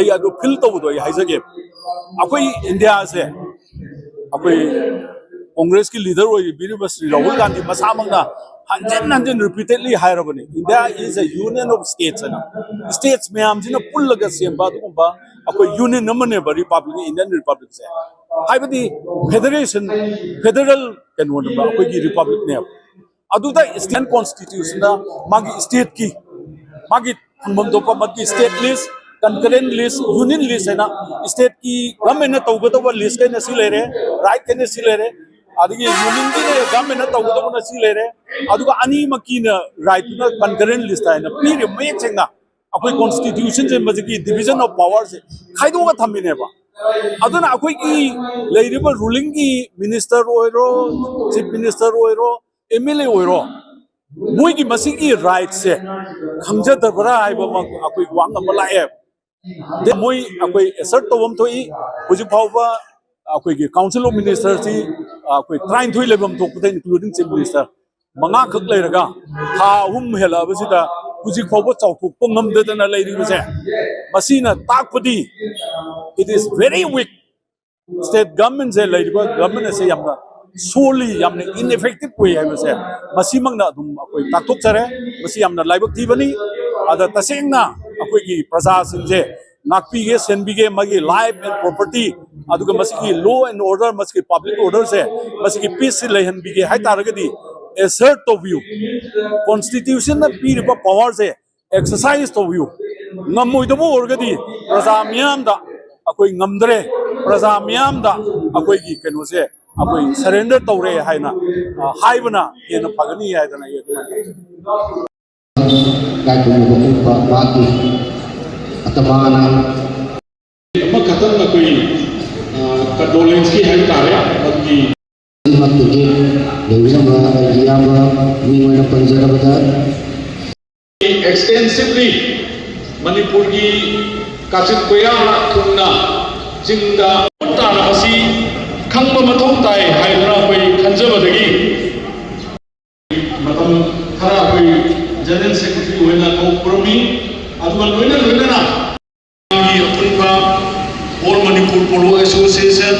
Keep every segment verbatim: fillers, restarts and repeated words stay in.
ꯑꯩ ꯑꯗꯨ ꯐꯤꯜ ꯇꯧꯕꯗꯣ ꯑꯩ ꯍꯥꯏꯖꯒꯦ꯫ ꯑꯩꯈꯣꯏ ꯏꯟꯗꯤꯌꯥꯁꯦ, ꯑꯩꯈꯣꯏ ꯀꯣꯡꯒ꯭ꯔꯦꯁꯀꯤ ꯂꯤꯗꯔ ꯑꯣꯏꯕꯤꯔꯤꯕ ꯁ꯭ꯔꯤ ꯔꯥꯍꯨꯜ ꯒꯥꯟꯙꯤ ꯃꯁꯥꯃꯛꯅ ꯍꯟꯖꯤꯟ ꯍꯟꯖꯤꯟ ꯔꯤꯄꯤꯇꯦꯗꯂꯤ ꯍꯥꯏꯔꯕꯅꯤ, "India is a union of states" ꯍꯥꯏꯅ꯫ ꯁ꯭ꯇꯦꯠꯁ ꯃꯌꯥꯝꯁꯤꯅ ꯄꯨꯜꯂꯒ ꯁꯦꯝꯕ ꯑꯗꯨꯒꯨꯝꯕ ꯑꯩꯈꯣꯏ ꯌꯨꯅꯤꯌꯟ ꯑꯃꯅꯦꯕ ꯔꯤꯄꯕ꯭ꯂꯤꯛ, ꯏꯟꯗꯤꯌꯟ ꯔꯤꯄꯕ꯭ꯂꯤꯛꯁꯦ꯫ ꯍꯥꯏꯕꯗꯤ ꯐꯦꯗꯔꯦꯁꯟ, ꯐꯦꯗꯔꯦꯜ ꯀꯩꯅꯣꯅꯦꯕ ꯑꯩꯈꯣꯏꯒꯤ ꯔꯤꯄꯕ꯭ꯂꯤꯛꯅꯦꯕ꯫ ꯑꯗꯨꯗ ꯏꯟꯗꯤꯌꯟ ꯀꯣꯟꯁꯇꯤꯇ꯭ꯌꯨꯁꯟꯗ ꯃꯥꯒꯤ ꯁ꯭ꯇꯦꯠꯀꯤ, ꯃꯥꯒꯤ ꯐꯪꯐꯝ ꯊꯣꯛꯄ ꯃꯥꯒꯤ ꯁ꯭ꯇꯦꯠ ꯂꯤꯁ, ꯀꯟꯀꯔꯦꯟ ꯂꯤꯁ, ꯌꯨꯅꯤꯌꯟ ꯂꯤꯁ ꯍꯥꯏꯅ ꯁ꯭ꯇꯦꯠꯀꯤ ꯒꯚꯔꯟꯃꯦꯟꯠꯅ ꯇꯧꯒꯗꯧꯕ ꯂꯤꯁ ꯍꯥꯏꯅ ꯁꯤ ꯂꯩꯔꯦ, ꯔꯥꯏꯠ ꯍꯥꯏꯅ ꯁꯤ ꯂꯩꯔꯦ, ꯑꯗꯒꯤ ꯌꯨꯅꯤꯌꯟꯒꯤ ꯒꯚꯔꯟꯃꯦꯟꯠꯅ ꯇꯧꯒꯗꯧꯕꯅ ꯁꯤ ꯂꯩꯔꯦ, ꯑꯗꯨꯒ ꯑꯅꯤꯃꯛꯀꯤꯅ ꯔꯥꯏꯠꯇꯨꯅ ꯀꯟꯀꯔꯦꯟ ꯂꯤꯁ ꯍꯥꯏꯅ ꯄꯤꯔꯤ ꯃꯌꯦꯛ ꯁꯦꯡꯅ꯫ ꯑꯩꯈꯣꯏ ꯀꯣꯟꯁꯇꯤꯇ꯭ꯌꯨꯁꯟꯁꯦ ꯃꯁꯤꯒꯤ ꯗꯤꯚꯤꯖꯟ ꯑꯣꯐ ꯄꯋꯥꯔꯁꯦ ꯈꯥꯏꯗꯣꯛꯑꯒ ꯊꯝꯃꯤꯅꯦꯕ꯫ ꯑꯗꯨꯅ ꯑꯩꯈꯣꯏꯒꯤ ꯂꯩꯔꯤꯕ ꯔꯨꯂꯤꯡꯒꯤ ꯃꯤꯅꯤꯁꯇꯔ ꯑꯣꯏꯔꯣ, ꯆꯤꯐ ꯃꯤꯅꯤꯁꯇꯔ ꯑꯣꯏꯔꯣ, ꯑꯦꯝ ꯑꯦꯜ ꯑꯦ ꯑꯣꯏꯔꯣ, ꯃꯣꯏꯒꯤ ꯃꯁꯤꯒꯤ ꯔꯥꯏꯠꯁꯦ ꯈꯪꯖꯗꯕ꯭ꯔꯥ ꯍꯥꯏꯕ ꯑꯃ ꯑꯩꯈꯣꯏ ꯋꯥꯍꯪ ꯑꯃ ꯂꯥꯛꯑꯦ꯫ ꯗꯦ ꯃꯣꯏ ꯑꯩꯈꯣꯏ ꯑꯦꯁꯔꯠ ꯇꯧꯐꯝ ꯊꯣꯛꯏ꯫ ꯍꯧꯖꯤꯛ ꯐꯥꯎꯕ ꯑꯩꯈꯣꯏꯒꯤ ꯀꯥꯎꯟꯁꯤꯜ ꯑꯣꯐ ꯃꯤꯅꯤꯁꯇꯔꯁꯤ ꯑꯩꯈꯣꯏ ꯇꯔꯥꯅꯤꯊꯣꯏ ꯂꯩꯐꯝ ꯊꯣꯛꯄꯗ, ꯏꯟꯀ꯭ꯂꯨꯗꯤꯡ ꯆꯤꯐ ꯃꯤꯅꯤꯁꯇꯔ, ꯃꯉꯥꯈꯛ ꯂꯩꯔꯒ ꯊꯥ ꯑꯍꯨꯝ ꯍꯦꯜꯂꯛꯑꯕꯁꯤꯗ ꯍꯧꯖꯤꯛ ꯐꯥꯎꯕ ꯆꯥꯎꯊꯣꯛꯄ ꯉꯝꯗꯗꯅ ꯂꯩꯔꯤꯕꯁꯦ, ꯃꯁꯤꯅ ꯇꯥꯛꯄꯗꯤ it is very weak꯫ State ꯒꯚꯔꯟꯃꯦꯟꯠꯁꯦ, ꯂꯩꯔꯤꯕ ꯒꯚꯔꯟꯃꯦꯟꯠ ꯑꯁꯦ ꯌꯥꯝꯅ ꯁꯣꯜꯂꯤ, ꯌꯥꯝꯅ ꯏꯟꯑꯦꯐꯦꯛꯇꯤꯚ ꯑꯣꯏ ꯍꯥꯏꯕꯁꯦ ꯃꯁꯤꯃꯛꯅ ꯑꯗꯨꯝ ꯑꯩꯈꯣꯏ ꯇꯥꯛꯊꯣꯛꯆꯔꯦ꯫ ꯃꯁꯤ ꯌꯥꯝꯅ ꯂꯥꯏꯕꯛ ꯊꯤꯕꯅꯤ꯫ ꯑꯗ ꯇꯁꯦꯡꯅ ꯑꯩꯈꯣꯏꯒꯤ ꯄ꯭ꯔꯖꯥꯁꯤꯡꯁꯦ ꯉꯥꯛꯄꯤꯒꯦ, ꯁꯦꯟꯕꯤꯒꯦ, ꯃꯥꯒꯤ life and property, ꯑꯗꯨꯒ ꯃꯁꯤꯒꯤ law and order, ꯃꯁꯤꯒꯤ ꯄꯕ꯭ꯂꯤꯛ ꯑꯣꯔꯗꯔꯁꯦ, ꯃꯁꯤꯒꯤ ꯄꯤꯁꯁꯤ ꯂꯩꯍꯟꯕꯤꯒꯦ ꯍꯥꯏꯇꯥꯔꯒꯗꯤ ꯑꯦꯁꯔꯠ ꯇꯧꯕꯤꯌꯨ, ꯀꯣꯟꯁꯇꯤꯇ꯭ꯌꯨꯁꯟꯅ ꯄꯤꯔꯤꯕ ꯄꯋꯥꯔꯁꯦ ꯑꯦꯛꯁꯔꯁꯥꯏꯁ ꯇꯧꯕꯤꯌꯨ꯫ ꯉꯝꯃꯣꯏꯗꯕ ꯑꯣꯏꯔꯒꯗꯤ ꯄ꯭ꯔꯖꯥ ꯃꯤꯌꯥꯝꯗ ꯑꯩꯈꯣꯏ ꯉꯝꯗ꯭ꯔꯦ, ꯄ꯭ꯔꯖꯥ ꯃꯤꯌꯥꯝꯗ ꯑꯩꯈꯣꯏꯒꯤ ꯀꯩꯅꯣꯁꯦ ꯑꯩꯈꯣꯏ ꯁꯔꯦꯟꯗꯔ ꯇꯧꯔꯦ ꯍꯥꯏꯅ, ꯑ, ꯍꯥꯏꯕꯅ ꯍꯦꯟꯅ ꯐꯒꯅꯤ ꯍꯥꯏꯗꯅ ꯑꯩ ꯑꯗꯨꯃꯥꯏꯅ ꯂꯥꯏ ꯈꯨꯔꯨꯝꯕ ꯎꯠꯄ ꯃꯍꯥꯛꯀꯤ ꯑꯇꯃꯥꯅ ꯑꯃꯈꯛꯇꯪ ꯑꯩꯈꯣꯏ, ꯑ, ꯀꯟꯗꯣꯂꯦꯟꯁꯀꯤ ꯍꯥꯏꯕ ꯇꯥꯔꯦ, ꯑꯗꯨꯒꯤ ꯑꯅꯤꯃꯛꯇꯒꯤ ꯂꯩꯕꯤꯔꯝꯕ ꯑꯩꯒꯤ ꯏꯌꯥꯝꯕ ꯃꯤꯡ ꯑꯣꯏꯅ ꯄꯟꯖꯔꯕꯗ, ꯑꯦꯛꯁꯇꯦꯟꯁꯤꯚꯂꯤ ꯃꯅꯤꯄꯨꯔꯒꯤ ꯀꯥꯆꯤꯟ ꯀꯣꯌꯥ ꯊꯨꯡꯅ ꯆꯤꯡꯗ ꯃꯃꯨꯠ ꯇꯥꯅ ꯃꯁꯤ ꯈꯪꯕ ꯃꯊꯧ ꯇꯥꯏ ꯍꯥꯏꯗꯨꯅ ꯑꯩꯈꯣꯏ ꯈꯟꯖꯕꯗꯒꯤ ꯃꯇꯝ ꯈꯔ ꯑꯩꯈꯣꯏ ꯖꯦꯅꯔꯦꯜ ꯁꯦꯀ꯭ꯔꯦꯇꯔꯤ ꯑꯣꯏꯅ ꯀꯧ ꯈꯨꯔꯝꯃꯤ꯫ ꯑꯗꯨꯒ ꯂꯣꯏꯅ ꯂꯣꯏꯅꯅ Polo Association,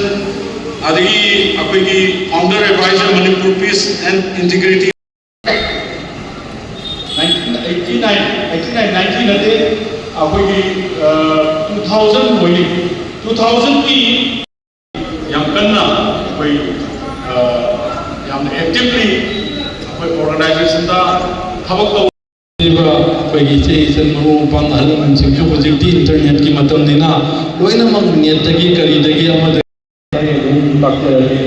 ꯑꯗꯒꯤ ꯑꯩꯈꯣꯏꯒꯤ founder advisor Manipur Peace and Integrity꯫ Nineteen eighty nine, eighty nine, ninety ꯅꯠꯇꯦ, ꯑꯩꯈꯣꯏꯒꯤ two thousand ꯑꯣꯏꯅꯤ꯫ Two thousandꯀꯤ ꯌꯥꯝ ꯀꯟꯅ ꯑꯩꯈꯣꯏ ꯌꯥꯝꯅ actively ꯑꯩꯈꯣꯏ organizationꯗ ꯊꯕꯛ ꯇꯧ ꯑꯩꯈꯣꯏꯒꯤ ꯏꯆꯦ ꯏꯆꯟ ꯃꯔꯨꯞ ꯃꯄꯥꯡ ꯑꯍꯜ ꯂꯃꯟꯁꯤꯡꯁꯨ ꯍꯧꯖꯤꯛꯇꯤ internetꯀꯤ ꯃꯇꯝꯅꯤꯅ ꯂꯣꯏꯅꯃꯛ netꯇꯒꯤ ꯀꯔꯤꯗꯒꯤ ꯑꯃꯗꯒꯤ ꯑꯩ ꯑꯗꯨꯝ ꯂꯥꯛꯆꯔꯒꯦ꯫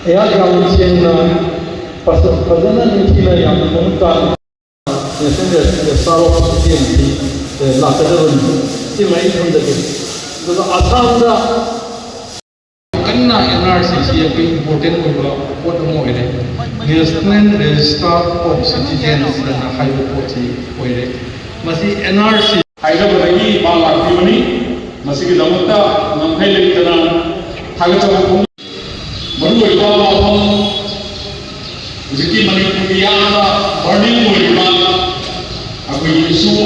ꯑꯩꯍꯥꯛ ꯌꯥꯝ ꯁꯦꯡꯅ ꯐꯖ-, ꯐꯖꯅ ꯅꯤꯡꯊꯤꯅ ꯌꯥꯝꯅ ꯃꯃꯨꯠ ꯇꯥꯅ National Registrar of Citizenship ꯂꯥꯛꯀꯗꯕꯅꯤ꯫ ꯁꯤꯃ ꯑꯩ ꯊꯝꯖꯒꯦ꯫ ꯑꯗꯨꯒ ꯑꯁꯥꯝꯗ ꯀꯟꯅ NRCꯁꯤ ꯑꯩꯈꯣꯏ important ꯑꯣꯏꯕ ꯄꯣꯠ ꯑꯃ ꯑꯣꯏꯔꯦ꯫ National Register of Citizens ꯍꯥꯏꯅ ꯍꯥꯏꯕ ꯄꯣꯠꯁꯤ ꯑꯣꯏꯔꯦ꯫ ꯃꯁꯤ NRC ꯍꯥꯏꯖꯕꯗꯒꯤ ꯃꯥ ꯂꯥꯛꯄꯤꯕꯅꯤ꯫ ꯃꯁꯤꯒꯤꯗꯃꯛꯇ ꯉꯝꯈꯩ ꯂꯩꯇꯅ ꯊꯥꯒꯠꯆꯕ ꯐꯣꯡ-, ꯃꯔꯨꯑꯣꯏꯕ ꯋꯥꯐꯝ ꯍꯧꯖꯤꯛꯀꯤ ꯃꯅꯤꯄꯨꯔꯒꯤ ꯌꯥꯝꯅ burning ꯑꯣꯏꯔꯤꯕ ꯑꯩꯈꯣꯏꯒꯤ issue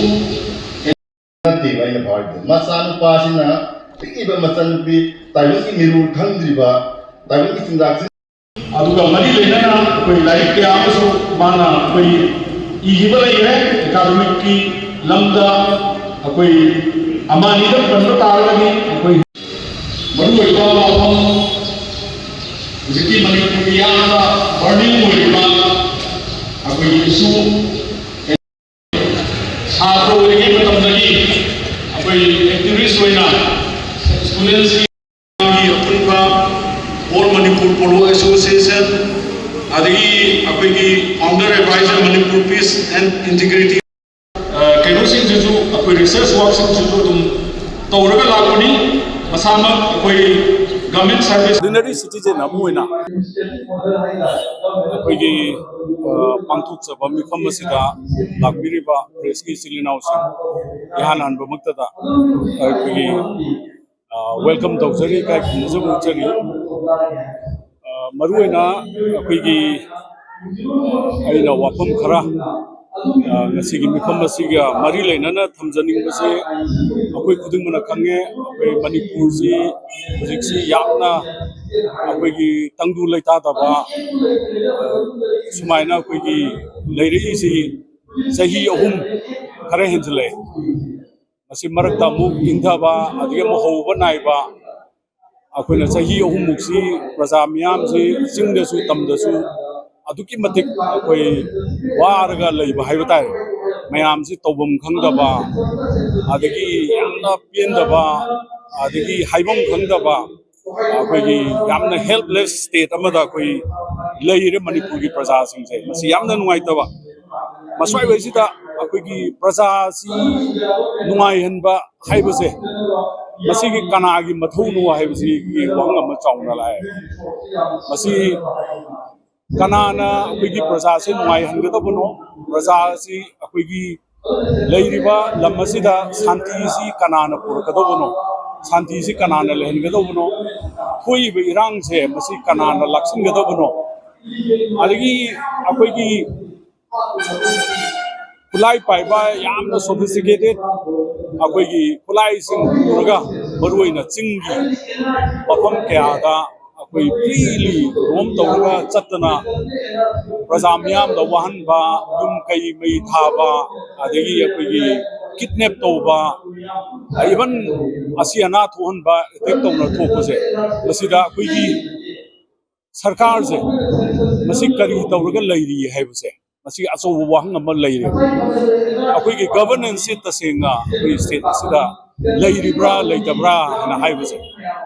ꯅꯠꯇꯦꯕ ꯑꯩꯅ ꯐꯥꯎꯔꯤꯗꯣ꯫ ꯃꯆꯥꯅꯨꯄꯥꯁꯤꯅ, ꯄꯤꯛꯏꯕ ꯃꯆꯥꯅꯨꯄꯤ, ꯇꯥꯏꯕꯪꯒꯤ ꯃꯤꯔꯣꯜ ꯈꯪꯗ꯭ꯔꯤꯕ, ꯇꯥꯏꯕꯪꯒꯤ ꯆꯤꯟꯖꯥꯛꯁꯤ ꯑꯗꯨꯒ ꯃꯔꯤ ꯂꯩꯅꯅ ꯑꯩꯈꯣꯏ ꯂꯥꯏꯔꯤꯛ ꯀꯌꯥ ꯑꯃꯁꯨ ꯃꯥꯅ ꯑꯩꯈꯣꯏ ꯏꯈꯤꯕ ꯂꯩꯈ꯭ꯔꯦ꯫ Academicꯀꯤ ꯂꯝꯗ ꯑꯩꯈꯣꯏ ꯑꯃ ꯑꯅꯤꯗ ꯄꯟꯕ ꯇꯥꯔꯒꯗꯤ ꯑꯩꯈꯣꯏ ꯃꯔꯨꯑꯣꯏꯕ ꯋꯥꯐꯝ ꯍꯧꯖꯤꯛꯀꯤ ꯃꯅꯤꯄꯨꯔꯒꯤ ꯌꯥꯝꯅ burning ꯑꯣꯏꯔꯤꯕ ꯑꯩꯈꯣꯏꯒꯤ issue ꯁꯥꯇ꯭ꯔ ꯑꯣꯏꯔꯤꯉꯩ ꯃꯇꯝꯗꯒꯤ ꯑꯩꯈꯣꯏ activist ꯑꯣꯏꯅ students ꯑꯄꯨꯟꯕ All Manipur Polo Association, ꯑꯗꯒꯤ ꯑꯩꯈꯣꯏꯒꯤ founder advisor Manipur Peace and Integrity, ꯑ, ꯀꯩꯅꯣꯁꯤꯡꯁꯤꯁꯨ, ꯑꯩꯈꯣꯏ research workꯁꯤꯡꯁꯤꯁꯨ ꯑꯗꯨꯝ ꯇꯧꯔꯒ ꯂꯥꯛꯄꯅꯤ꯫ ꯃꯁꯥꯃꯛ ꯑꯩꯈꯣꯏ government service ordinary citizen ꯑꯃ ꯑꯣꯏꯅ ꯑꯩꯈꯣꯏꯒꯤ, ꯑ, ꯄꯥꯡꯊꯣꯛꯆꯕ ꯃꯤꯐꯝ ꯑꯁꯤꯗ ꯂꯥꯛꯄꯤꯔꯤꯕ pressꯀꯤ ꯏꯆꯤꯜ ꯏꯅꯥꯎꯁꯤꯡ, ꯏꯍꯥꯟ ꯍꯥꯟꯕꯃꯛꯇꯗ ꯑꯩꯈꯣꯏꯒꯤ, ꯑ, welcome ꯇꯧꯖꯔꯤ, ꯏꯀꯥꯏ ꯈꯨꯝꯅꯖꯕ ꯎꯠꯆꯔꯤ꯫ ꯑ, ꯃꯔꯨꯑꯣꯏꯅ ꯑꯩꯈꯣꯏꯒꯤ, ꯑ, ꯑꯩꯅ ꯋꯥꯐꯝ ꯈꯔ ꯑ, ꯉꯁꯤꯒꯤ ꯃꯤꯐꯝ ꯑꯁꯤꯒ ꯃꯔꯤ ꯂꯩꯅꯅ ꯊꯝꯖꯅꯤꯡꯕꯁꯦ, ꯑꯩꯈꯣꯏ ꯈꯨꯗꯤꯡꯃꯛꯅ ꯈꯪꯉꯦ, ꯑꯩꯈꯣꯏ ꯃꯅꯤꯄꯨꯔꯁꯤ ꯍꯧꯖꯤꯛꯁꯤ ꯌꯥꯝꯅ ꯑꯩꯈꯣꯏꯒꯤ ꯇꯪꯗꯨ ꯂꯩꯇꯥꯗꯕ, ꯑ, ꯁꯨꯃꯥꯏꯅ ꯑꯩꯈꯣꯏꯒꯤ ꯂꯩꯔꯛꯏꯁꯤ ꯆꯍꯤ ꯑꯍꯨꯝ ꯈꯔ ꯍꯦꯟꯖꯤꯜꯂꯛꯑꯦ꯫ ꯃꯁꯤ ꯃꯔꯛꯇ ꯑꯃꯨꯛ ꯏꯪꯊꯕ, ꯑꯗꯒꯤ ꯑꯃꯨꯛ ꯍꯧꯕ ꯅꯥꯏꯕ, ꯑꯩꯈꯣꯏꯅ ꯆꯍꯤ ꯑꯍꯨꯝꯃꯨꯛꯁꯤ ꯄ꯭ꯔꯖꯥ ꯃꯤꯌꯥꯝꯁꯤ ꯆꯤꯡꯗꯁꯨ ꯇꯝꯗꯁꯨ ꯑꯗꯨꯛꯀꯤ ꯃꯇꯤꯛ ꯑꯩꯈꯣꯏ ꯋꯥꯔꯒ ꯂꯩꯕ ꯍꯥꯏꯕ ꯇꯥꯔꯦ꯫ ꯃꯌꯥꯝꯁꯤ ꯇꯧꯐꯝ ꯈꯪꯗꯕ, ꯑꯗꯒꯤ ꯌꯥꯝꯅ ꯄꯦꯟꯗꯕ, ꯑꯗꯒꯤ ꯍꯥꯏꯐꯝ ꯈꯪꯗꯕ, ꯑꯩꯈꯣꯏꯒꯤ ꯌꯥꯝꯅ helpless state ꯑꯃꯗ ꯑꯩꯈꯣꯏ ꯂꯩꯔꯦ ꯃꯅꯤꯄꯨꯔꯒꯤ ꯄ꯭ꯔꯖꯥꯁꯤꯡꯁꯦ꯫ ꯃꯁꯤ ꯌꯥꯝꯅ ꯅꯨꯡꯉꯥꯏꯇꯕ꯫ ꯃꯁ꯭ꯋꯥꯏꯋꯥꯏꯁꯤꯗ ꯑꯩꯈꯣꯏꯒꯤ ꯄ꯭ꯔꯖꯥꯁꯤ ꯅꯨꯡꯉꯥꯏꯍꯟꯕ ꯍꯥꯏꯕꯁꯦ, ꯃꯁꯤꯒꯤ ꯀꯅꯥꯒꯤ ꯃꯊꯧꯅꯣ ꯍꯥꯏꯕꯁꯤꯒꯤ ꯋꯥꯍꯪ ꯑꯃ ꯆꯥꯎꯅ ꯂꯥꯛꯑꯦ꯫ ꯃꯁꯤ ꯀꯅꯥꯅ ꯑꯩꯈꯣꯏꯒꯤ ꯄ꯭ꯔꯖꯥꯁꯦ ꯅꯨꯡꯉꯥꯏꯍꯟꯒꯗꯕꯅꯣ? ꯄ꯭ꯔꯖꯥꯁꯤ ꯑꯩꯈꯣꯏꯒꯤ ꯂꯩꯔꯤꯕ ꯂꯝ ꯑꯁꯤꯗ ꯁꯥꯟꯇꯤꯁꯤ ꯀꯅꯥꯅ ꯄꯨꯔꯛꯀꯗꯧꯕꯅꯣ? ꯁꯥꯟꯇꯤꯁꯤ ꯀꯅꯥꯅ ꯂꯩꯍꯟꯒꯗꯧꯕꯅꯣ? ꯊꯣꯛꯏꯕ ꯏꯔꯥꯡꯁꯦ ꯃꯁꯤ ꯀꯅꯥꯅ ꯂꯥꯛꯁꯤꯟꯒꯗꯧꯕꯅꯣ? ꯑꯗꯒꯤ ꯑꯩꯈꯣꯏꯒꯤ ꯈꯨꯠꯂꯥꯏ ꯄꯥꯏꯕ ꯌꯥꯝꯅ sophisticated ꯑꯩꯈꯣꯏꯒꯤ ꯈꯨꯠꯂꯥꯏꯁꯤꯡ ꯄꯨꯔꯒ, ꯃꯔꯨꯑꯣꯏꯅ ꯆꯤꯡꯒꯤ ꯃꯐꯝ ꯀꯌꯥꯗ ꯑꯩꯈꯣꯏ freely roam ꯇꯧꯔꯒ ꯆꯠꯇꯅ ꯄ꯭ꯔꯖꯥ ꯃꯤꯌꯥꯝꯗ ꯋꯥꯍꯟꯕ, ꯌꯨꯝ ꯀꯩ ꯃꯩ ꯊꯥꯕ, ꯑꯗꯒꯤ ꯑꯩꯈꯣꯏꯒꯤ kidnap ꯇꯧꯕ, even ꯑꯁꯤ ꯑꯅꯥ ꯊꯣꯛꯍꯟꯕ, attack ꯇꯧꯅ ꯊꯣꯛꯄꯁꯦ, ꯃꯁꯤꯗ ꯑꯩꯈꯣꯏꯒꯤ ꯁꯔꯀꯥꯔꯁꯦ ꯃꯁꯤ ꯀꯔꯤ ꯇꯧꯔꯒ ꯂꯩꯔꯤ ꯍꯥꯏꯕꯁꯦ, ꯃꯁꯤ ꯑꯆꯧꯕ ꯋꯥꯍꯪ ꯑꯃ ꯂꯩꯔꯦ꯫ ꯑꯩꯈꯣꯏꯒꯤ governance ꯁꯤ ꯇꯁꯦꯡꯅ ꯑꯩꯈꯣꯏ state ꯑꯁꯤꯗ ꯂꯩꯔꯤꯕ꯭ꯔꯥ ꯂꯩꯇꯕ꯭ꯔꯥ ꯍꯥꯏꯅ ꯍꯥꯏꯕꯁꯦ,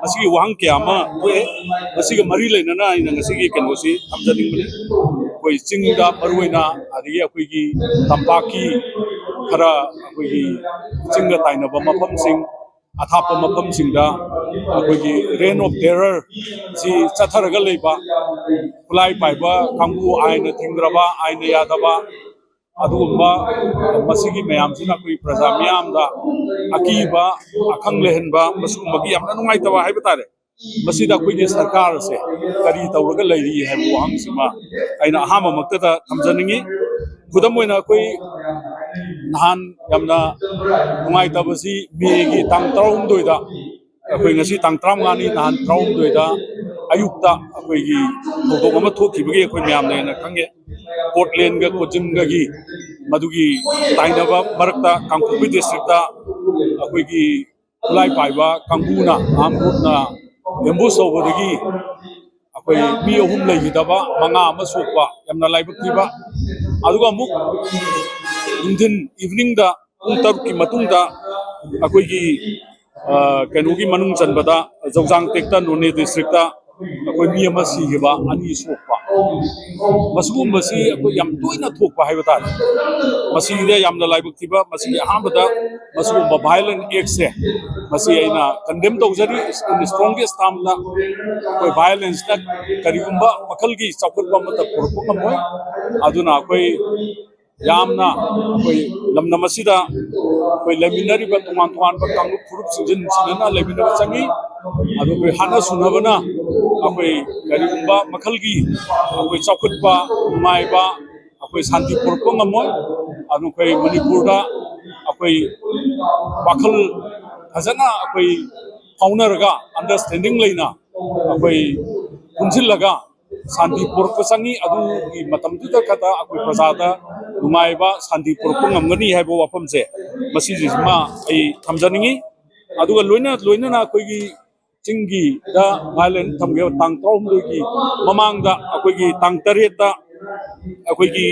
ꯃꯁꯤꯒꯤ ꯋꯥꯍꯪ ꯀꯌꯥ ꯑꯃ ꯊꯣꯛꯑꯦ꯫ ꯃꯁꯤꯒ ꯃꯔꯤ ꯂꯩꯅꯅ ꯑꯩꯅ ꯉꯁꯤꯒꯤ ꯀꯩꯅꯣꯁꯤ ꯊꯝꯖꯅꯤꯡꯕꯅꯤ꯫ ꯑꯩꯈꯣꯏ ꯆꯤꯡꯗ ꯃꯔꯨꯑꯣꯏꯅ, ꯑꯗꯒꯤ ꯑꯩꯈꯣꯏꯒꯤ ꯇꯝꯄꯥꯛꯀꯤ ꯈꯔ ꯑꯩꯈꯣꯏꯒꯤ ꯆꯤꯡꯒ ꯇꯥꯏꯅꯕ ꯃꯐꯝꯁꯤꯡ, ꯑꯊꯥꯞꯄ ꯃꯐꯝꯁꯤꯡꯗ ꯑꯩꯈꯣꯏꯒꯤ reign of terror ꯁꯤ ꯆꯠꯊꯔꯒ ꯂꯩꯕ, ꯈꯨꯠꯂꯥꯏ ꯄꯥꯏꯕ ꯀꯥꯡꯕꯨ, ꯑꯥꯏꯟꯅ ꯊꯤꯡꯗ꯭ꯔꯕ, ꯑꯥꯏꯟꯅ ꯌꯥꯗꯕ, ꯑꯗꯨꯒꯨꯝꯕ ꯃꯁꯤꯒꯤ ꯃꯌꯥꯝꯁꯤꯅ ꯑꯩꯈꯣꯏ ꯄ꯭ꯔꯖꯥ ꯃꯤꯌꯥꯝꯗ ꯑꯀꯤꯕ, ꯑꯈꯪ ꯂꯩꯍꯟꯕ, ꯃꯁꯤꯒꯨꯝꯕꯒꯤ ꯌꯥꯝꯅ ꯅꯨꯡꯉꯥꯏꯇꯕ ꯍꯥꯏꯕ ꯇꯥꯔꯦ꯫ ꯃꯁꯤꯗ ꯑꯩꯈꯣꯏꯒꯤ ꯁꯔꯀꯥꯔꯁꯦ ꯀꯔꯤ ꯇꯧꯔꯒ ꯂꯩꯔꯤ ꯍꯥꯏꯕ ꯋꯥꯍꯪꯁꯤꯃ ꯑꯩꯅ ꯑꯍꯥꯟꯕꯃꯛꯇꯗ ꯊꯝꯖꯅꯤꯡꯉꯤ꯫ ꯈꯨꯗꯝ ꯑꯣꯏꯅ ꯑꯩꯈꯣꯏ ꯅꯍꯥꯟ ꯌꯥꯝꯅ ꯅꯨꯡꯉꯥꯏꯇꯕꯁꯤ ꯃꯦꯒꯤ ꯇꯥꯡ ꯇꯔꯥꯍꯨꯝꯗꯣꯏꯗ, ꯑꯩꯈꯣꯏ ꯉꯁꯤ ꯇꯥꯡ ꯇꯔꯥꯃꯉꯥꯅꯤ, ꯅꯍꯥꯟ ꯇꯔꯥꯍꯨꯝꯗꯣꯏꯗ ꯑꯌꯨꯛꯇ ꯑꯩꯈꯣꯏꯒꯤ ꯊꯧꯗꯣꯛ ꯑꯃ ꯊꯣꯛꯈꯤꯕꯒꯤ ꯑꯩꯈꯣꯏ ꯃꯌꯥꯝꯅ ꯍꯦꯟꯅ ꯈꯪꯉꯦ꯫ ꯀꯣꯠꯂꯦꯟꯒ ꯀꯣꯆꯤꯟꯒꯒꯤ ꯃꯗꯨꯒꯤ ꯇꯥꯏꯅꯕ ꯃꯔꯛꯇ ꯀꯥꯡꯄꯣꯛꯄꯤ ꯗꯤꯁꯇ꯭ꯔꯤꯛꯇ ꯑꯩꯈꯣꯏꯒꯤ ꯈꯨꯠꯂꯥꯏ ꯄꯥꯏꯕ ꯀꯥꯡꯕꯨꯅ, ꯑꯥꯔꯝ ꯒ꯭ꯔꯨꯞꯅ ꯑꯦꯝꯕꯨꯁ ꯇꯧꯕꯗꯒꯤ ꯑꯩꯈꯣꯏ ꯃꯤ ꯑꯍꯨꯝ ꯂꯩꯈꯤꯗꯕ, ꯃꯉꯥ ꯑꯃ ꯁꯣꯛꯄ, ꯌꯥꯝꯅ ꯂꯥꯏꯕꯛ ꯊꯤꯕ꯫ ꯑꯗꯨꯒ ꯑꯃꯨꯛ ꯅꯨꯡꯊꯤꯟ, ꯏꯚꯤꯅꯤꯡꯗ ꯄꯨꯡ ꯇꯔꯨꯛꯀꯤ ꯃꯇꯨꯡꯗ ꯑꯩꯈꯣꯏꯒꯤ, ꯑ, ꯀꯩꯅꯣꯒꯤ ꯃꯅꯨꯡ ꯆꯟꯕꯗ, ꯖꯧꯖꯥꯡ ꯇꯦꯛꯇ, ꯅꯣꯅꯦ ꯗꯤꯁꯇ꯭ꯔꯤꯛꯇ ꯑꯩꯈꯣꯏ ꯃꯤ ꯑꯃ ꯁꯤꯈꯤꯕ, ꯑꯅꯤ ꯁꯣꯛꯄ, ꯃꯁꯤꯒꯨꯝꯕꯁꯤ ꯑꯩꯈꯣꯏ ꯌꯥꯝ ꯇꯣꯏꯅ ꯊꯣꯛꯄ ꯍꯥꯏꯕ ꯇꯥꯔꯦ꯫ ꯃꯁꯤꯗ ꯌꯥꯝꯅ ꯂꯥꯏꯕꯛ ꯊꯤꯕ꯫ ꯃꯁꯤꯒꯤ ꯑꯍꯥꯟꯕꯗ ꯃꯁꯤꯒꯨꯝꯕ violent actꯁꯦ, ꯃꯁꯤ ꯑꯩꯅ condemn ꯇꯧꯖꯔꯤ꯫ In the strongest termꯗ ꯑꯩꯈꯣꯏ violenceꯅ ꯀꯔꯤꯒꯨꯝꯕ ꯃꯈꯜꯒꯤ ꯆꯥꯎꯈꯠꯄ ꯑꯃꯠꯇ ꯄꯨꯔꯛꯄ ꯉꯝꯃꯣꯏ꯫ ꯑꯗꯨꯅ ꯑꯩꯈꯣꯏ ꯌꯥꯝꯅ ꯑꯩꯈꯣꯏ ꯂꯝꯗꯝ ꯑꯁꯤꯗ ꯑꯩꯈꯣꯏ ꯂꯩꯃꯤꯟꯅꯔꯤꯕ ꯇꯣꯉꯥꯟ ꯇꯣꯉꯥꯟꯕ ꯀꯥꯡꯂꯨꯞ ꯐꯨꯔꯨꯞꯁꯤꯡꯁꯦ ꯅꯨꯡꯁꯤꯅꯅ ꯂꯩꯃꯤꯟꯅꯕ ꯆꯪꯉꯤ꯫ ꯑꯗꯨ ꯑꯩꯈꯣꯏ ꯍꯥꯠꯅ ꯁꯨꯅꯕꯅ ꯑꯩꯈꯣꯏ ꯀꯔꯤꯒꯨꯝꯕ ꯃꯈꯜꯒꯤ ꯑꯩꯈꯣꯏ ꯆꯥꯎꯈꯠꯄ, ꯅꯨꯡꯉꯥꯏꯕ, ꯑꯩꯈꯣꯏ ꯁꯥꯟꯇꯤ ꯄꯨꯔꯛꯄ ꯉꯝꯃꯣꯏ꯫ ꯑꯗꯨ ꯑꯩꯈꯣꯏ ꯃꯅꯤꯄꯨꯔꯗ ꯑꯩꯈꯣꯏ ꯋꯥꯈꯜ ꯐꯖꯅ ꯑꯩꯈꯣꯏ ꯐꯥꯎꯅꯔꯒ, understanding ꯂꯩꯅ ꯑꯩꯈꯣꯏ ꯄꯨꯟꯁꯤꯜꯂꯒ ꯁꯥꯟꯇꯤ ꯄꯨꯔꯛꯄ ꯆꯪꯉꯤ꯫ ꯑꯗꯨꯒꯤ ꯃꯇꯝꯗꯨꯗ ꯈꯛꯇ ꯑꯩꯈꯣꯏ ꯄ꯭ꯔꯖꯥꯗ ꯅꯨꯡꯉꯥꯏꯕ, ꯁꯥꯟꯇꯤ ꯄꯨꯔꯛꯄ ꯉꯝꯒꯅꯤ ꯍꯥꯏꯕ ꯋꯥꯐꯝꯁꯦ, ꯃꯁꯤꯁꯤꯃ ꯑꯩ ꯊꯝꯖꯅꯤꯡꯉꯤ꯫ ꯑꯗꯨꯒ ꯂꯣꯏꯅ ꯂꯣꯏꯅꯅ ꯑꯩꯈꯣꯏꯒꯤ ꯆꯤꯡꯒꯤꯗ violent ꯊꯝꯈꯤꯕ ꯇꯥꯡ ꯇꯔꯥꯍꯨꯝꯗꯣꯏꯒꯤ ꯃꯃꯥꯡꯗ, ꯑꯩꯈꯣꯏꯒꯤ ꯇꯥꯡ ꯇꯔꯦꯠꯇ ꯑꯩꯈꯣꯏꯒꯤ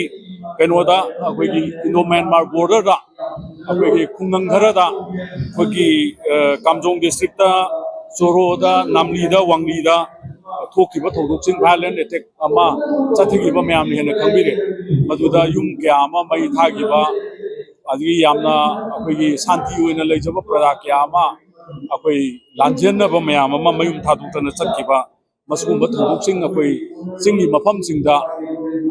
ꯀꯩꯅꯣꯗ, ꯑꯩꯈꯣꯏꯒꯤ ꯏꯟꯗꯣ ꯃ꯭ꯌꯥꯟꯃꯥꯔ borderꯗ ꯑꯩꯈꯣꯏꯒꯤ ꯈꯨꯡꯒꯪ ꯈꯔꯗ, ꯑꯩꯈꯣꯏꯒꯤ, ꯑ, ꯀꯥꯝꯖꯣꯡ ꯗꯤꯁꯇ꯭ꯔꯤꯛꯇ, ꯆꯣꯔꯣꯗ, ꯅꯥꯝꯂꯤꯗ, ꯋꯥꯡꯂꯤꯗ ꯊꯣꯛꯈꯤꯕ ꯊꯧꯗꯣꯛꯁꯤꯡ, violent attack ꯑꯃ ꯆꯠꯊꯈꯤꯕ ꯃꯌꯥꯝꯅ ꯍꯦꯟꯅ ꯈꯪꯕꯤꯔꯦ꯫ ꯃꯗꯨꯗ ꯌꯨꯝ ꯀꯌꯥ ꯑꯃ ꯃꯩ ꯊꯥꯈꯤꯕ, ꯑꯗꯒꯤ ꯌꯥꯝꯅ ꯑꯩꯈꯣꯏꯒꯤ ꯁꯥꯟꯇꯤ ꯑꯣꯏꯅ ꯂꯩꯖꯕ ꯄ꯭ꯔꯖꯥ ꯀꯌꯥ ꯑꯃ ꯑꯩꯈꯣꯏ ꯂꯥꯟꯖꯦꯟꯅꯕ ꯃꯌꯥꯝ ꯑꯃ ꯃꯌꯨꯝ ꯊꯥꯗꯣꯛꯇꯅ ꯆꯠꯈꯤꯕ, ꯃꯁꯤꯒꯨꯝꯕ ꯊꯧꯗꯣꯛꯁꯤꯡ ꯑꯩꯈꯣꯏ ꯆꯤꯡꯒꯤ ꯃꯐꯝꯁꯤꯡꯗ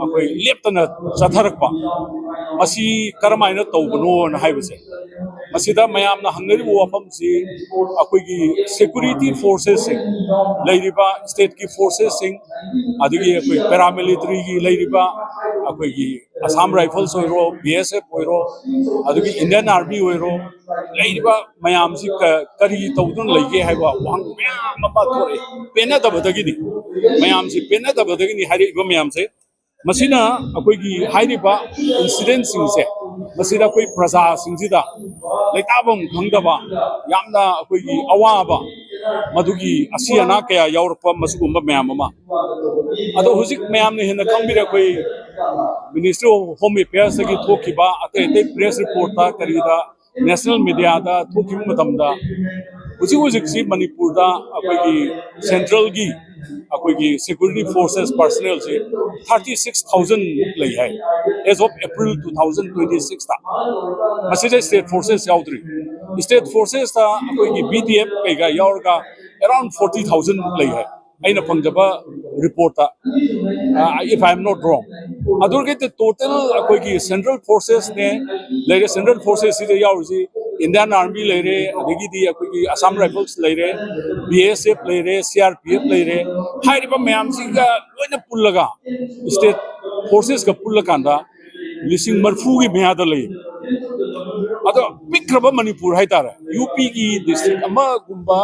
ꯑꯩꯈꯣꯏ ꯂꯦꯞꯇꯅ ꯆꯠꯊꯔꯛꯄ, ꯃꯁꯤ ꯀꯔꯝꯍꯥꯏꯅ ꯇꯧꯕꯅꯣꯅ ꯍꯥꯏꯕꯁꯦ, ꯃꯁꯤꯗ ꯃꯌꯥꯝꯅ ꯍꯪꯅꯔꯤꯕ ꯋꯥꯐꯝꯁꯤ ꯑꯩꯈꯣꯏꯒꯤ ꯁꯦꯀ꯭ꯌꯨꯔꯤꯇꯤ ꯐꯣꯔꯁꯦꯁꯁꯤꯡ, ꯂꯩꯔꯤꯕ ꯁ꯭ꯇꯦꯠꯀꯤ ꯐꯣꯔꯁꯦꯁꯁꯤꯡ, ꯑꯗꯒꯤ ꯑꯩꯈꯣꯏ ꯄꯦꯔꯥꯃꯤꯂꯤꯇꯔꯤꯒꯤ ꯂꯩꯔꯤꯕ ꯑꯩꯈꯣꯏꯒꯤ ꯑꯁꯥꯝ ꯔꯥꯏꯐꯜꯁ ꯑꯣꯏꯔꯣ, ꯕꯤ ꯑꯦꯁ ꯑꯦꯐ ꯑꯣꯏꯔꯣ, ꯑꯗꯒꯤ ꯏꯟꯗꯤꯌꯟ ꯑꯥꯔꯃꯤ ꯑꯣꯏꯔꯣ, ꯂꯩꯔꯤꯕ ꯃꯌꯥꯝꯁꯤ ꯀ-, ꯀꯔꯤ ꯇꯧꯗꯨꯅ ꯂꯩꯒꯦ ꯍꯥꯏꯕ ꯋꯥꯍꯪ ꯃꯌꯥꯝ ꯑꯃ ꯊꯣꯛꯑꯦ꯫ ꯄꯦꯟꯅꯗꯕꯗꯒꯤꯅꯤ, ꯃꯌꯥꯝꯁꯤ ꯄꯦꯟꯅꯗꯕꯗꯒꯤꯅꯤ ꯍꯥꯏꯔꯛꯏꯕ ꯃꯌꯥꯝꯁꯦ꯫ ꯃꯁꯤꯅ ꯑꯩꯈꯣꯏꯒꯤ ꯍꯥꯏꯔꯤꯕ ꯏꯟꯁꯤꯗꯦꯟꯁꯤꯡꯁꯦ, ꯃꯁꯤꯗ ꯑꯩꯈꯣꯏ ꯄ꯭ꯔꯖꯥꯁꯤꯡꯁꯤꯗ ꯂꯩꯇꯥꯐꯝ ꯈꯪꯗꯕ, ꯌꯥꯝꯅ ꯑꯩꯈꯣꯏꯒꯤ ꯑꯋꯥꯕ, ꯃꯗꯨꯒꯤ ꯑꯁꯤ ꯑꯅꯥ ꯀꯌꯥ ꯌꯥꯎꯔꯛꯄ, ꯃꯁꯤꯒꯨꯝꯕ ꯃꯌꯥꯝ ꯑꯃ꯫ ꯑꯗꯣ ꯍꯧꯖꯤꯛ ꯃꯌꯥꯝꯅ ꯍꯦꯟꯅ ꯈꯪꯕꯤꯔꯦ, ꯑꯩꯈꯣꯏ ꯃꯤꯅꯤꯁꯇ꯭ꯔꯤ ꯑꯣꯐ ꯍꯣꯝ ꯑꯦꯐꯤꯌꯔꯁꯇꯒꯤ ꯊꯣꯛꯈꯤꯕ ꯑꯇꯩ ꯑꯇꯩ ꯄ꯭ꯔꯦꯁ ꯔꯤꯄꯣꯔꯠꯇ ꯀꯔꯤꯗ, ꯅꯦꯁꯅꯦꯜ ꯃꯦꯗꯤꯌꯥꯗ ꯊꯣꯛꯈꯤꯕ ꯃꯇꯝꯗ, ꯍꯧꯖꯤꯛ ꯍꯧꯖꯤꯛꯁꯤ ꯃꯅꯤꯄꯨꯔꯗ ꯑꯩꯈꯣꯏꯒꯤ ꯁꯦꯟꯇ꯭ꯔꯦꯜꯒꯤ ꯑꯩꯈꯣꯏꯒꯤ ꯁꯦꯀ꯭ꯌꯨꯔꯤꯇꯤ ꯐꯣꯔꯁꯦꯁ ꯄꯥꯔꯁꯅꯦꯜꯁꯤ ꯊꯥꯔꯇꯤ ꯁꯤꯛꯁ ꯊꯥꯎꯖꯟ ꯂꯩ ꯍꯥꯏ, as of April two thousand twenty ꯁꯤꯛꯁꯇ꯫ ꯃꯁꯤꯗ ꯁ꯭ꯇꯦꯠ ꯐꯣꯔꯁꯦꯁ ꯌꯥꯎꯗ꯭ꯔꯤ꯫ ꯁ꯭ꯇꯦꯠ ꯐꯣꯔꯁꯦꯁꯇ ꯑꯩꯈꯣꯏꯒꯤ ꯕꯤ ꯗꯤ ꯑꯦꯐ ꯀꯩꯀꯥ ꯌꯥꯎꯔꯒ ꯑꯦꯔꯥꯎꯟ ꯐꯣꯔꯇꯤ ꯊꯥꯎꯖꯟ ꯂꯩ ꯍꯥꯏ, ꯑꯩꯅ ꯐꯪꯖꯕ ꯔꯤꯄꯣꯔꯠꯇ, if I am not wrong꯫ ꯑꯗꯨꯗꯒꯤ ꯇꯣꯇꯦꯜ ꯑꯩꯈꯣꯏꯒꯤ ꯁꯦꯟꯇ꯭ꯔꯦꯜ ꯐꯣꯔꯁꯦꯁꯅꯦ ꯂꯩꯔꯦ, ꯁꯦꯟꯇ꯭ꯔꯦꯜ ꯐꯣꯔꯁꯦꯁꯁꯤꯗ ꯌꯥꯎꯔꯤꯁꯤ ꯏꯟꯗꯤꯌꯟ ꯑꯥꯔꯃꯤ ꯂꯩꯔꯦ, ꯑꯗꯒꯤꯗꯤ ꯑꯩꯈꯣꯏꯒꯤ ꯑꯁꯥꯝ ꯔꯥꯏꯐꯜꯁ ꯂꯩꯔꯦ, ꯕꯤ ꯑꯦꯁ ꯑꯦꯐ ꯂꯩꯔꯦ, ꯁꯤ ꯑꯥꯔ ꯄꯤ ꯑꯦꯐ ꯂꯩꯔꯦ꯫ ꯍꯥꯏꯔꯤꯕ ꯃꯌꯥꯝꯁꯤꯒ ꯂꯣꯏꯅ ꯄꯨꯜꯂꯒ, ꯁ꯭ꯇꯦꯠ ꯐꯣꯔꯁꯦꯁꯀ ꯄꯨꯜꯂꯀꯥꯟꯗ ꯂꯤꯁꯤꯡ ꯃꯔꯤꯐꯨꯒꯤ ꯃꯌꯥꯗ ꯂꯩ꯫ ꯑꯗꯣ ꯄꯤꯛꯈ꯭ꯔꯕ ꯃꯅꯤꯄꯨꯔ ꯍꯥꯏꯇꯥꯔꯦ, ꯌꯨ ꯄꯤꯒꯤ ꯗꯤꯁꯇ꯭ꯔꯤꯛ ꯑꯃꯒꯨꯝꯕ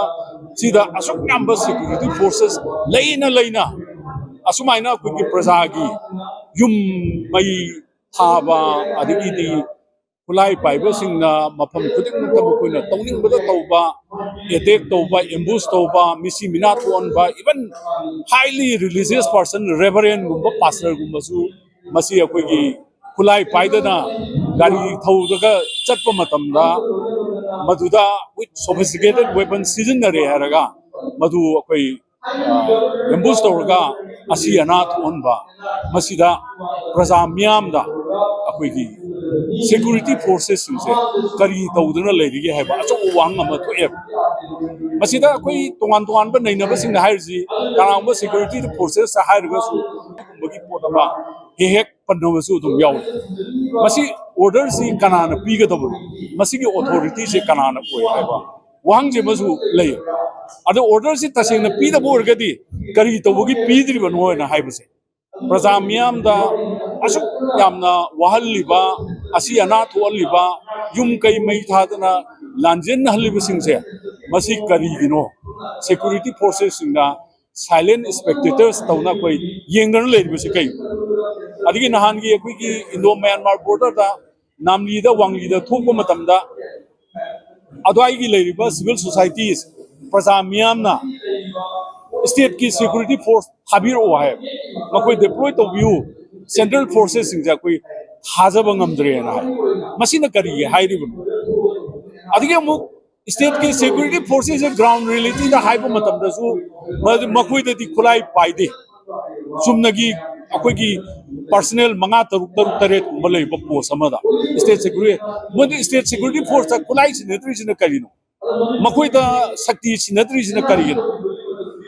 ꯁꯤꯗ ꯑꯁꯨꯛ ꯌꯥꯝꯕ ꯁꯦꯀ꯭ꯌꯨꯔꯤꯇꯤ ꯐꯣꯔꯁꯦꯁ ꯂꯩꯅ ꯂꯩꯅ ꯑꯁꯨꯃꯥꯏꯅ ꯑꯩꯈꯣꯏꯒꯤ ꯄ꯭ꯔꯖꯥꯒꯤ ꯌꯨꯝ ꯃꯩ ꯊꯥꯕ, ꯑꯗꯒꯤꯗꯤ ꯈꯨꯠꯂꯥꯏ ꯄꯥꯏꯕꯁꯤꯡꯅ ꯃꯐꯝ ꯈꯨꯗꯤꯡꯃꯛꯇ ꯃꯈꯣꯏꯅ ꯇꯧꯅꯤꯡꯕꯗ ꯇꯧꯕ, ꯑꯦꯇꯦꯛ ꯇꯧꯕ, ꯑꯦꯝꯕꯨꯁ ꯇꯧꯕ, ꯃꯤꯁꯤ ꯃꯤꯅꯥ ꯊꯣꯛꯍꯟꯕ, even highly religious person, ꯔꯦꯚꯔꯦꯟꯒꯨꯝꯕ, ꯄꯥꯁꯇꯔꯒꯨꯝꯕꯁꯨ ꯃꯁꯤ ꯑꯩꯈꯣꯏꯒꯤ ꯈꯨꯠꯂꯥꯏ ꯄꯥꯏꯗꯅ ꯒꯥꯔꯤ ꯊꯧꯗꯒ ꯆꯠꯄ ꯃꯇꯝꯗ ꯃꯗꯨꯗ with sophisticated weapon ꯁꯤꯖꯤꯟꯅꯔꯦ ꯍꯥꯏꯔꯒ ꯃꯗꯨ ꯑꯩꯈꯣꯏ ꯑꯦꯝꯕꯨꯁ ꯇꯧꯔꯒ ꯑꯁꯤ ꯑꯅꯥ ꯊꯣꯛꯍꯟꯕ, ꯃꯁꯤꯗ ꯄ꯭ꯔꯖꯥ ꯃꯤꯌꯥꯝꯗ ꯑꯩꯈꯣꯏꯒꯤ ꯁꯦꯀ꯭ꯌꯨꯔꯤꯇꯤ ꯐꯣꯔꯁꯦꯁꯁꯤꯡꯁꯦ ꯀꯔꯤ ꯇꯧꯗꯨꯅ ꯂꯩꯔꯤꯒꯦ ꯍꯥꯏꯕ ꯑꯆꯧꯕ ꯋꯥꯍꯪ ꯑꯃ ꯊꯣꯛꯑꯦꯕ꯫ ꯃꯁꯤꯗ ꯑꯩꯈꯣꯏ ꯇꯣꯉꯥꯟ ꯇꯣꯉꯥꯟꯕ ꯅꯩꯅꯕꯁꯤꯡꯅ ꯍꯥꯏꯔꯤꯁꯤ, ꯀꯅꯥꯒꯨꯝꯕ ꯁꯦꯀ꯭ꯌꯨꯔꯤꯇꯤ ꯐꯣꯔꯁꯦꯁꯇ ꯍꯥꯏꯔꯒꯁꯨ ꯑꯗꯨꯒꯨꯝꯕꯒꯤ ꯄꯣꯠ ꯑꯃ ꯍꯦꯛ ꯍꯦꯛ ꯄꯟꯅꯕꯁꯨ ꯑꯗꯨꯝ ꯌꯥꯎꯏ꯫ ꯃꯁꯤ ꯑꯣꯔꯗꯔꯁꯤ ꯀꯅꯥꯅ ꯄꯤꯒꯗꯕꯅꯣ, ꯃꯁꯤꯒꯤ ꯑꯣꯊꯣꯔꯤꯇꯤꯁꯦ ꯀꯅꯥꯅ ꯑꯣꯏ ꯍꯥꯏꯕ ꯋꯥꯍꯪꯁꯦ ꯑꯃꯁꯨ ꯂꯩ꯫ ꯑꯗꯣ ꯑꯣꯔꯗꯔꯁꯤ ꯇꯁꯦꯡꯅ ꯄꯤꯗꯕ ꯑꯣꯏꯔꯒꯗꯤ ꯀꯔꯤ ꯇꯧꯕꯒꯤ ꯄꯤꯗ꯭ꯔꯤꯕꯅꯣ ꯍꯥꯏꯅ ꯍꯥꯏꯕꯁꯦ, ꯄ꯭ꯔꯖꯥ ꯃꯤꯌꯥꯝꯗ ꯑꯁꯨꯛ ꯌꯥꯝꯅ ꯋꯥꯍꯜꯂꯤꯕ, ꯑꯁꯤ ꯑꯅꯥ ꯊꯣꯛꯍꯜꯂꯤꯕ, ꯌꯨꯝ ꯀꯩ ꯃꯩ ꯊꯥꯗꯅ ꯂꯥꯟꯖꯦꯟꯅꯍꯜꯂꯤꯕꯁꯤꯡꯁꯦ, ꯃꯁꯤ ꯀꯔꯤꯒꯤꯅꯣ? ꯁꯦꯀ꯭ꯌꯨꯔꯤꯇꯤ ꯐꯣꯔꯁꯦꯁꯁꯤꯡꯅ ꯁꯥꯏꯂꯦꯟ ꯁ꯭ꯄꯦꯛꯇꯦꯇꯔꯁ ꯇꯧꯅ ꯑꯩꯈꯣꯏ ꯌꯦꯡꯗꯅ ꯂꯩꯔꯤꯕꯁꯤ ꯀꯩ? ꯑꯗꯒꯤ ꯅꯍꯥꯟꯒꯤ ꯑꯩꯈꯣꯏꯒꯤ ꯏꯟꯗꯣ ꯃ꯭ꯌꯥꯟꯃꯥꯔ ꯕꯣꯔꯗꯔꯗ ꯅꯥꯝꯂꯤꯗ ꯋꯥꯡꯂꯤꯗ ꯊꯣꯛꯄ ꯃꯇꯝꯗ ꯑꯗꯨꯋꯥꯏꯒꯤ ꯂꯩꯔꯤꯕ ꯁꯤꯚꯤꯜ ꯁꯣꯁꯥꯏꯇꯤꯁ, ꯄ꯭ꯔꯖꯥ ꯃꯤꯌꯥꯝꯅ ꯁ꯭ꯇꯦꯠꯀꯤ ꯁꯦꯀ꯭ꯌꯨꯔꯤꯇꯤ ꯐꯣꯔꯁ ꯊꯥꯕꯤꯔꯛꯑꯣ ꯍꯥꯏ, ꯃꯈꯣꯏ ꯗꯤꯄ꯭ꯂꯣꯏ ꯇꯧꯕꯤꯌꯨ, ꯁꯦꯟꯇ꯭ꯔꯦꯜ ꯐꯣꯔꯁꯦꯁꯁꯤꯡꯁꯦ ꯑꯩꯈꯣꯏ ꯊꯥꯖꯕ ꯉꯝꯗ꯭ꯔꯦꯅ ꯍꯥꯏ꯫ ꯃꯁꯤꯅ ꯀꯔꯤꯒꯤ ꯍꯥꯏꯔꯤꯕꯅꯣ? ꯑꯗꯒꯤ ꯑꯃꯨꯛ ꯁ꯭ꯇꯦꯠꯀꯤ ꯁꯦꯀ꯭ꯌꯨꯔꯤꯇꯤ ꯐꯣꯔꯁꯦꯁꯁꯦ ꯒ꯭ꯔꯥꯎꯟ ꯔꯤꯌꯦꯂꯤꯇꯤꯗ ꯍꯥꯏꯕ ꯃꯇꯝꯗꯁꯨ ꯃꯗꯨ ꯃꯈꯣꯏꯗꯗꯤ ꯈꯨꯠꯂꯥꯏ ꯄꯥꯏꯗꯦ꯫ ꯆꯨꯝꯅꯒꯤ ꯑꯩꯈꯣꯏꯒꯤ ꯄꯥꯔꯁꯅꯦꯜ ꯃꯉꯥ, ꯇꯔꯨꯛ, ꯇꯔꯨꯛ, ꯇꯔꯦꯠꯀꯨꯝꯕ ꯂꯩꯕ ꯄꯣꯁ ꯑꯃꯗ ꯁ꯭ꯇꯦꯠ ꯁꯦꯀ꯭ꯌꯨꯔꯤꯇꯤ, ꯃꯣꯏꯗꯤ ꯁ꯭ꯇꯦꯠ ꯁꯦꯀ꯭ꯌꯨꯔꯤꯇꯤ ꯐꯣꯔꯁꯇ ꯈꯨꯠꯂꯥꯏ ꯁꯤꯟꯅꯗ꯭ꯔꯤꯁꯤꯅ ꯀꯔꯤꯅꯣ? ꯃꯈꯣꯏꯗ ꯁꯛꯇꯤ ꯁꯤꯟꯅꯗ꯭ꯔꯤꯁꯤꯅ ꯀꯔꯤꯒꯤꯅꯣ?